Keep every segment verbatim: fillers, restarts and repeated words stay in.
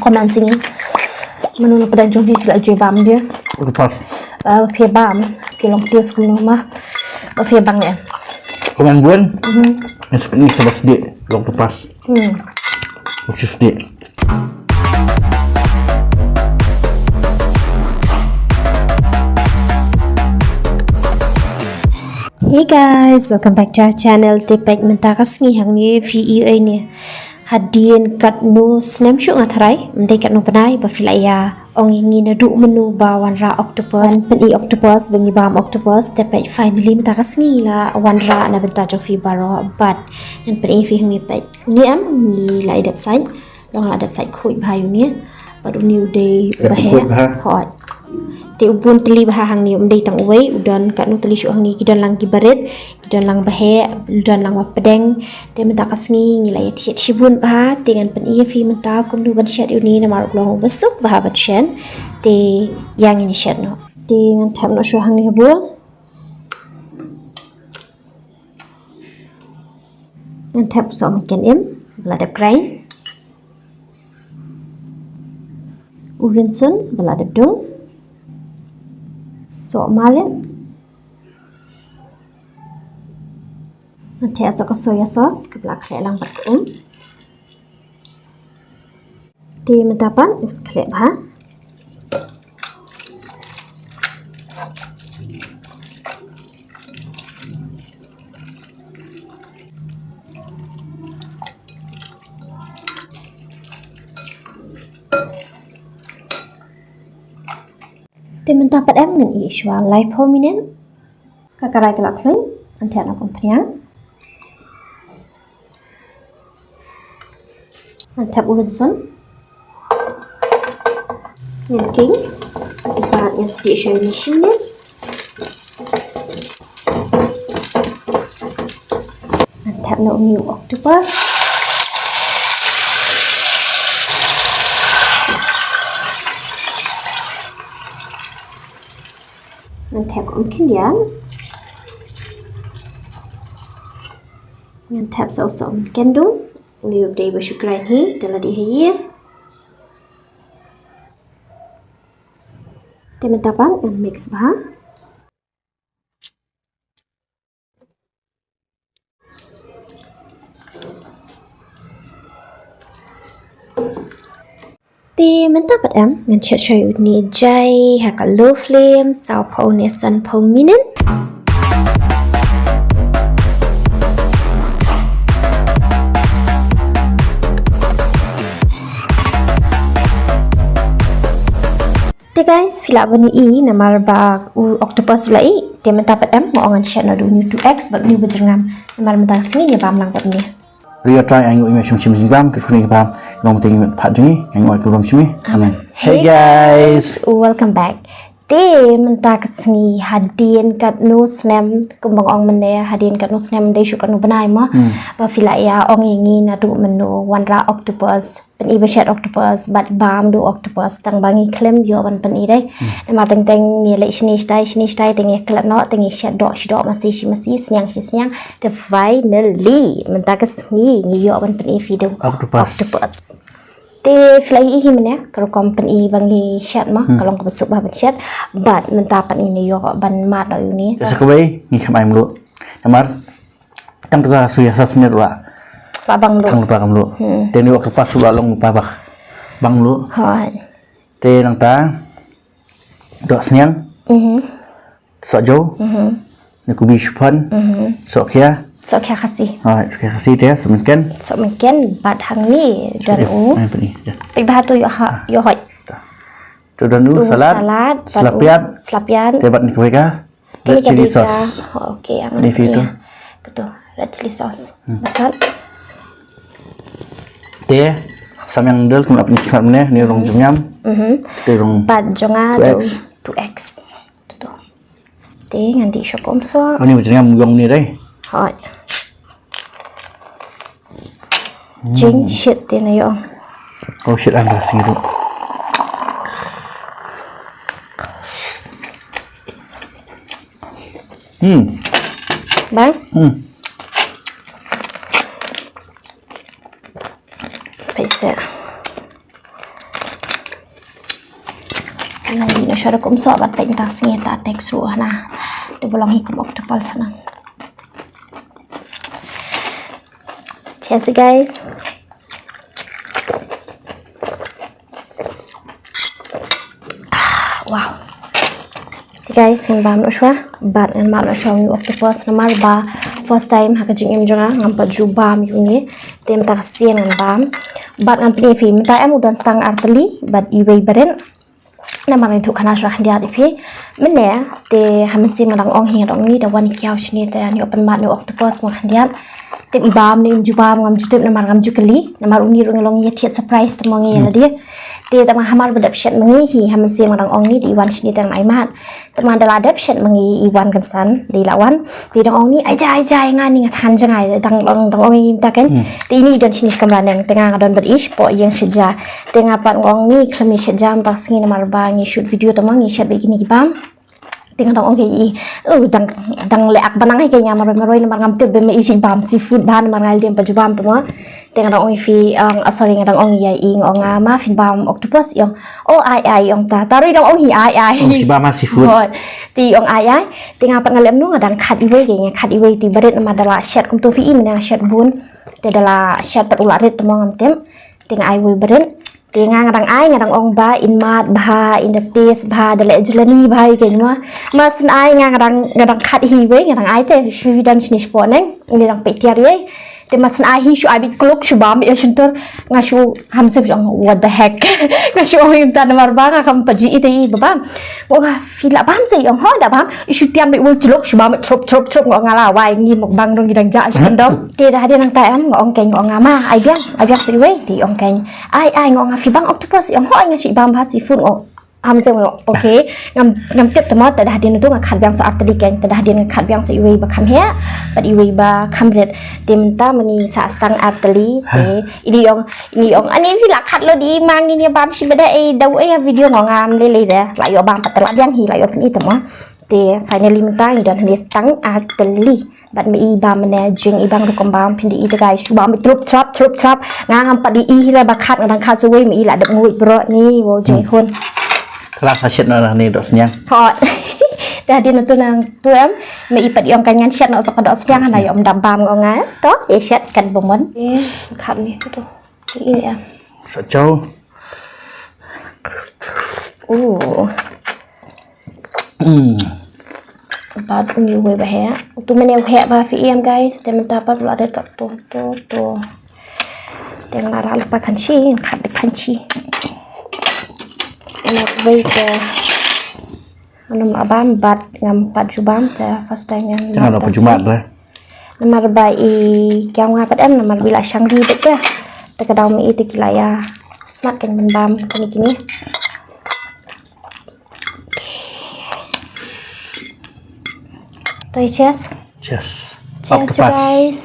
Comment sini. Mano na pdeng jong phi la ju bam dia. Octopus. Ba phi bam, phi long taste kumno ma. Ba phi bang ya. Comment bun. Mhm. Ni sebab sedih long octopus. Hmm. Octopus sedih. Hey guys, welcome back to our channel. Te peit mynta ka sngi hangne phi ïohi ne. Hadien katno snem shuh nga tharai, ym dei katno bnai, ba phi la ïa ong ïa ngi naduh mynno ba wanrah octopus. Ban pyni octopus, ba ngi bam octopus, te peit finally mynta ka sngi la wanrah na bynta jong phi baroh, bad ngan pyni phi hangne peit. Une em, ngi la ïa dep sait, long la dep sait khuid bha ïa une, bad une u dei u bahe. Khuid bha. Hooid. Te u bun tylli bha hangne, ym dei tang uwei, u don katno tylli shuh hangne, ki don lang ki barit, ki don lang bahe, ki don lang ba pdeng. Te mynta ka sngi ngi la ïa thied shibun bha, te ngan pyni ïa phi mynta kumno ban shet ïa une namar u long uba suk bha ban shet. Te ïa ngin shet noh. Te ngan thep noh shuwa hangne ha bor. Ngan thep sohmynken im ba la dep grind. U rynsun ba la dep dung. Soh marit. Ngan thep soh ka soya sauce kaba la khleh lang bad ka um. Te mynta pat khleh bha. Te mynta pat em ngan ïeh shuwa laiphew minit. Ka karai ka la khlaiñ, ngan thep noh ka umphniang. Ngan thep u rynsun. Ngan khih. Te pat ngan sdieh shuwa ïa une shi minit. Ngan thep noh une u octopus. Ngan thep ka um khyndiat. Ngan thep sa u sohmynken dung. Une u dei ba shu grind hi, te la dih ha ïing. Te mynta pat ngan mix bha. Te mynta pat em ngan shet shuwa ïa une jai ha ka low flame sawphew ne sanphew minit. Te guys, phi lah ban ïohi namar ba u octopus u la ih, te mynta pat em nga ong ngan shet noh da une u two X bad une uba jyrngam. Namar mynta ka sngi ngi bam lang bad une. Ri ïa trai ai nguh ïa me shim shim jingkam, kyrkhu ïa bam, long te ngi pat jong ngi, ai nguh ai kyrkhu shim. Amen. Hey guys, welcome back. Te mynta ka sngi hadien katno snem, kumba nga ong mynne hadien katno snem dei shu katno bnai mo. Hmm. Ba phi la ïa ong ïa ngi naduh mynno wanrah octopus. Pyni ba shet octopus bad bam da u octopus tang ba ngi khlem ïoh ban pyni dei. Hmm. Namar teng teng ngi leit shane shatai shane shatai te ngi klet noh te ngi shet doh shi doh masi shi masi sniang shi sniang te finally mynta ka sngi ngi ïoh ban pyni phi da u octopus. Octopus. Te phi la ïohi mynne ka rukom pyni ba ngi shet mo, hmm, ka long kaba suk bha ban shet bad mynta pat ngin ïoh ban mad noh ïa une. Te sa kawei ngi khlem ai mluh. Namar tang tu ka soya sauce mynne ruh la bang mluh. Tang lypa ka mluh. Hmm. Te une u octopus ruh la long lypa bha bang mluh. Hooid. Te nangta doh sniang. Mhm. Sohjew. Mhm. Ne kubi chiffon. Mhm. Sohkhia. Sohkhia Khasi. Hooid, sohkhia Khasi te sohmynken. Sohmynken bad hangne don u. Ai, pyni, ïa. Peit bha to ïoh ha, ïoh hooid. To don u salad, salad, bad u sla piat. Sla piat. Te bad ne kawei ka red chili sauce. Okay, ïa. Red chili sauce. Hmm. Basat. Te samyang dal kum ap ni khmat ne, ni rong jingam. Mhm. Te rong. Pat jong nga two X. Two X. Tu tu. Te ngan dih shuwa ka um soh. Ani jingam yong ni dei. Hooid. Hmm. Jing shit te na ïoh. Oh shit, anda sini tu. Hmm. Bang? Hmm. Pisa. Nang di no shara kum so bat pek ta sngi ta tek sru na. Te ba long hi kum octopus na. Cheers, guys. Ah, wow. Te guys, ngan bam noh shuwa. Bad ngan mad noh shuwa ïa u octopus namar ba first time ha ka jingim jong nga ngam pat ju bam ïa une. Te mynta ka sngi ngan bam. Bad ngan pyni ïa phi mynta em u don tang artylli bad iwei barit. Namar ngi thuh khana shuwa khyndiat ïa phi. Mynne te ha mynsiem nga dang ong hi nga dang ong ni da wan kiaw shini te ngi open mad ne u octopus mo khyndiat. Tip i bam ne im ju bam ngam ju tip namar ngam ju kylli. Namar uni ruh ngi long ïa thied surprise te mo ngi la dei. Te tang hamar ba dep shet ma ngi hi ha mynsiem nga dang ong ni da i wan shini te ngan ai mad. Te ma da la dep shet ma ngi i wan kynsan da i la wan. Te dang ong ni ai ja ai ja nga ni nga than ja ngai dang dang dang ong ni mynta kan. Te ini i don shini shi kamra neng te nga nga don bad i shapoh ïing shet ja. Te nga pat nga ong ni khlem i shet ja mynta sngi namar ba ngi shoot video te mo ngi shet ba kini ki bam. Te nga dang ong ki i, uh, dang dang leh ak ba nang hi ka nga maroi maroi namar ngam tip ba me i shi bam seafood ba namar ngai dem pa ju bam te mo. Te nga dang ong i phi ong ah, sorry nga dang ong i ïa i nga ong nga ma phi bam octopus i ong. Oh ai ai i ong ta. Ta ruh i dang ong hi ai ai. Oh, shi bam ha seafood. Hoi. Te i ong ai ai. Te nga pat nga lem nu nga dang khat iwei ke nga khat iwei te barit namar da la shet kum tu phi i mynne nga shet bun. Te da la shet pat u la rit te mo ngam tip. Te nga ai iwei barit. Te nga nga dang ai nga dang ong ba in mad bha in da taste bha da leh jlani bha i ke ma. Ma syn ai nga nga dang nga dang khat hi iwei nga dang ai te shu i don shini shapoh neng. Ini dang peit tiar iwei. Te ma syn ai hi shu ai bit kluk shu bam ïa shyntur nga shu ham sep ong what the heck. Nga shu ong ïa ta namar ba nga kam pa ji i te i ba bam. Ong nga phi la bam se ong ho da bam. I shu tiam bit wul chluk shu bam trup trup trup nga ong nga la wai ngi mukbang dong i dang ja shu dong. Te da hadien nangta em nga ong keng nga ong nga ma ai biang ai biang se iwei te i ong keng. Ai ai nga ong nga phi bam octopus i ong ho ai nga shi bam bha seafood nga ong. Ham se mo, okay. Ngam ngam tip te mo te da hadien tu nga khat biang sa artylli keng te da hadien nga khat biang sa iwei ba kham heh bad iwei ba kham rit. Te mynta ma ngi sa stang artylli te ini ong ini ong ani phi la khat lo di ma ngi ni bam shi bad e da u e video ngo ngam lei lei de la ïoh bam pat te la biang hi la ïoh pyni te mo. Te finally mynta ngi don hangne stang artylli. Bad me i bam mynne jing i bam rukom bam phin di i te guys shu bam trup trap trup trap nga ngam pat di i hi la ba khat nga dang khat sa wei me i la dep nguid bro ni wow jing hun. Kala sa shet na ni dok sniang. Hot. Dah di nang tu nang tu em me i pat i ong kan ngan shet na sa ka dok sniang hana i om dam bam ngong nga to i shet kan bomon. Eh, khat ni tu. Ini em. Sa chow. Oh. Hmm. Bad uni uwei ba heh. Utu mynne u heh ba phi ïam guys. Te mynta pat u la ret ka tu tu tu. Te nga la rah lypa khanshi, khat bit khanshi. Uni uwei te. Ngam la bam bad ngam pat ju bam te first time ngam. Te nga la pat ju bam. Namar ba i kiaw nga pat em namar ba i la shang di bad te. Te ka daw me i te ki la ïa smat kan ban bam kini kini. Toi cheers. Cheers. Cheers you guys.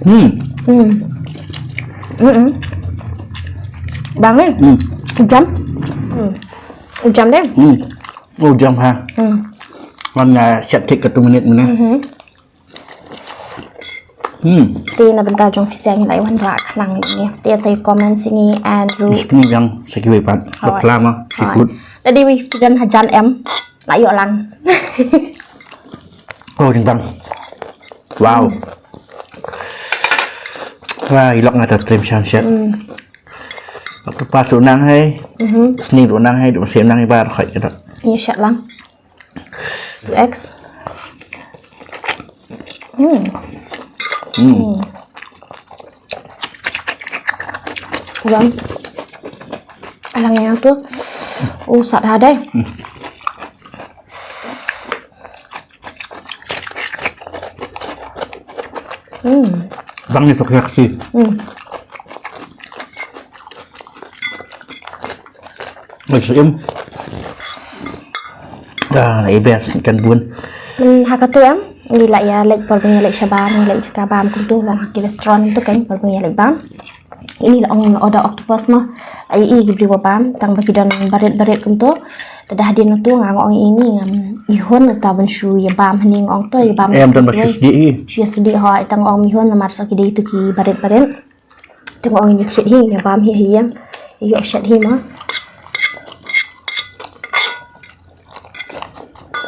Hmm. Hmm. Hmm. Bang ni. Hmm. Jam. Hmm. Jam deh. Hmm. Oh, jam ha. Hmm. Wan nga shet tik ka tu minit mynne. Mhm. Hmm. Te na bynta jong phi seng la wan ra khnang ni. Te sa comment sini Andrew. Spring jang sa kiwei pat. Lok lama sikut. Tadi wi phi don hajan em. La ïoh lang. Oh, ding dang. Wow. Wah, ilok nga ta trim shan shet. Hmm. Lok tu pa su nang hai. Mhm. Sini tu nang hai, tu masih nang ibar khai kita. Iya shet lang. Two X. Hmm. Hmm. Bang. Alang yang tu. Oh, sat ha deh. Hmm. Hmm. Bang ni sok yak si. Hmm. Oi, sa im. Ah, i best kan bun. Myn ha ka tu em, ngi la ïa leit por ba ngi leit shabar, ngi leit jaka bam kumtu long ha ki restaurant tu kan por ba ngi leit bam. Ini la ong order octopus mo. Ai i ki briew ba bam tang ba ki don barit barit kumtu. Te da hadien tu nga ong ini ngam i hun ta ban shu ïa bam hani nga ong to ïa bam. Em don ba shu sdi i. Shu sdi ho tang ong i hun namar sa ki dei tu ki barit barit. Te nga ong ini thied hi nga bam hi hi yang. Ïoh shet hi ma.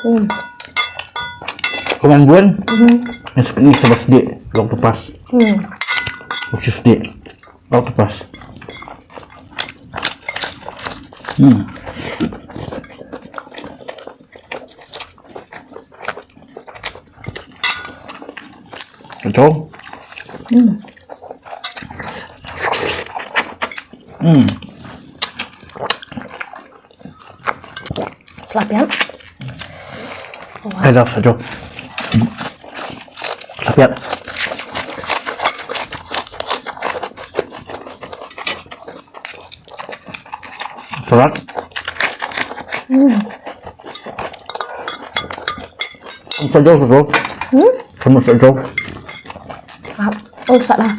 Hmm. Kumne bun. Mhm. Ngi sep-, ngi sep bas sdieh, lok tu pas. Hmm. Bas sdieh, lok tu pas. Hmm. Betul. Hmm. Hmm. Slap ïa. Ada satu. Slap ïa. Serat. Hmm. Satu, satu. Hmm? Sama satu. Ah, oh, salah.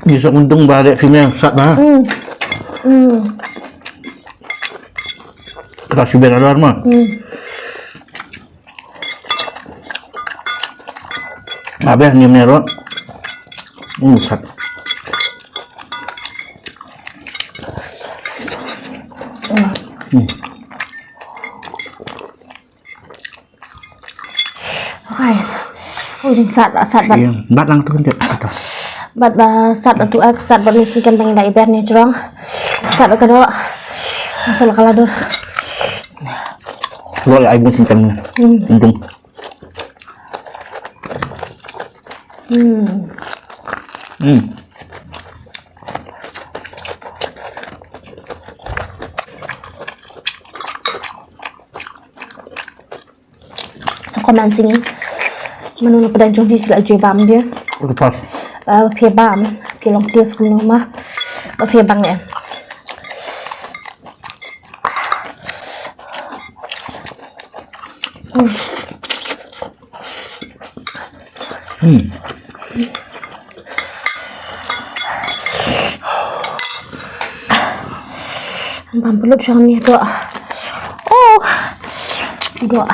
Ni sa untung ba dek sini sat ba. Hmm. Hmm. Keras juga ada ma. Hmm. Abeh ni merot. Hmm, sat. Hmm. Guys. Oh, jing sat, sat bat. Iya, bat lang tu kan dia atas. Bat ba sat tu ek, sat bat ni singkan bang da iber ni jrong. Sat ba kado. Masuk kala dur. Lo ya, ai bun singkan. Hmm. Untung. Hmm. Hmm. Sa comment sini. Mano na pdeng jong phi la ju bam dia. Lepas. Uh, phi bam, phi long tis kumno ma. Phi bang ya. Hmm. Hmm. Bam pelut shong ni tu. Oh. Dua.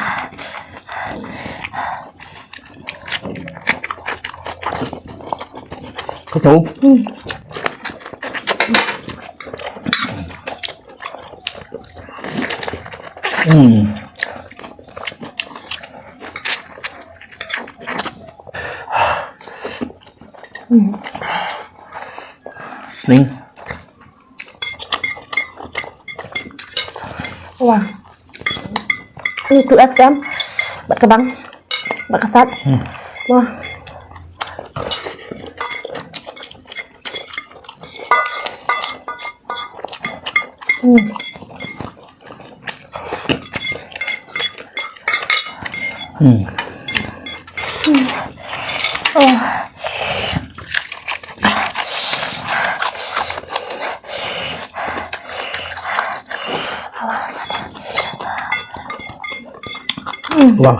Kau tahu? Hmm. Hmm. Hmm. Sning. Wah. Ni two X M. Bat ka bang. Bat ka sat. Hmm. Wah. Hmm. Hmm. Oh. Hmm. Wah.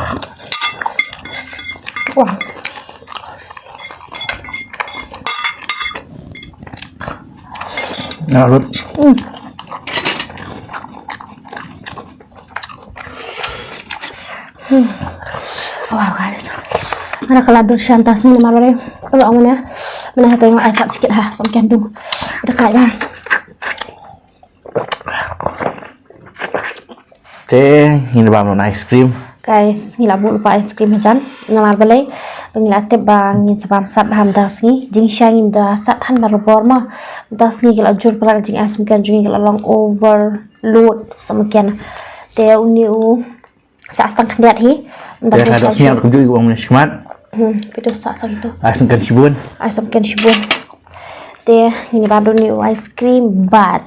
Wah. Ngarut. Hmm. Hmm. Wow, guys. Mana ka la dur sha ta sini mar bale. Ka la ong mane. Mane ha teng ai sat sikit ha, som ken dung. Udah kaya. Te ngin bam noh ice cream. Guys, ngi la buh lypa ice cream hajan. Namar balei? Ba ngi la tip ba ngin sa bam sat bha mynta ka sngi. Jingshisha ngin da sat than barabor ma. Mynta ka sngi ki la jur palat ka jingai, sa mken jong ngi ki la long overload sa mken. Te une u sah stang khyndiat hi. Mynta ka sngi ka jur, ong mynne shikmat. Hmm, phi to sah stang to. Ai sa mken shibun. Ai sa mken shibun. Te ngin bam da une u ice cream bad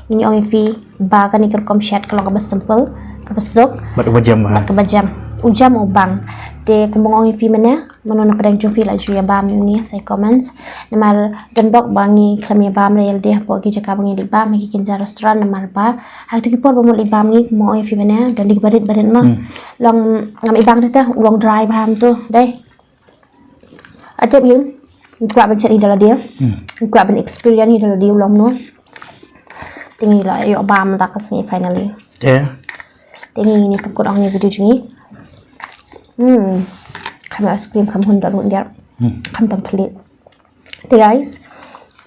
ngin ong ïa phi ba kane ka rukom shet ka long kaba simple, kaba suk. Bad kaba jem ha. Bad kaba jem. U jem u bang. Te kumba nga ong ïa phi mynne, mano na pdeng jong phi la ju ïa bam ïa une, sa ïa comments. Namar don bok ba ngi khlem ïa bam re ïa lade hapoh ki jaka ba ngi leit bam, ha ki kynja restaurant, namar ba ha kito ki por ba mut leit bam ngi, kumba nga ong ïa phi mynne, don ki barit barit ma. Hmm. Long ngam ïa bang re te, u long dry bha mo to, dei. Atep ïa, ngi kwah ban shet ïa lade. Hmm. Ngi kwah ban experience ïa lade u long no. Te ngi la ïoh bam mynta ka sngi finally. Te. Te ngi ngin ïa pynkut ha kane ka video jong ngi. Hmm. Kham ice cream kham hun da ruh ndiar. Hmm. Kham tam thylliej. Te guys,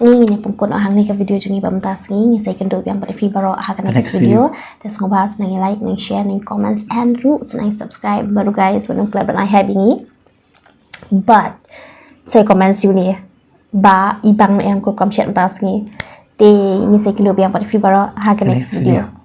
Ngi ngin ïa pynkut noh hangne ka video jong ngi ba mynta sngi. Ngi sa ïakynduh biang bad phi baroh ha ka next video. Te sngewbha sngewbha nang like, nang share, nang comments and ruh sngewbha nang subscribe. Baroh guys, wat nym klet ban ai hype ïa ngi. But sa comment ïa une ba i bang ne em, kut kam shet mynta sngi. Te ngi sa ïakynduh biang bad phi baroh ha ka next video.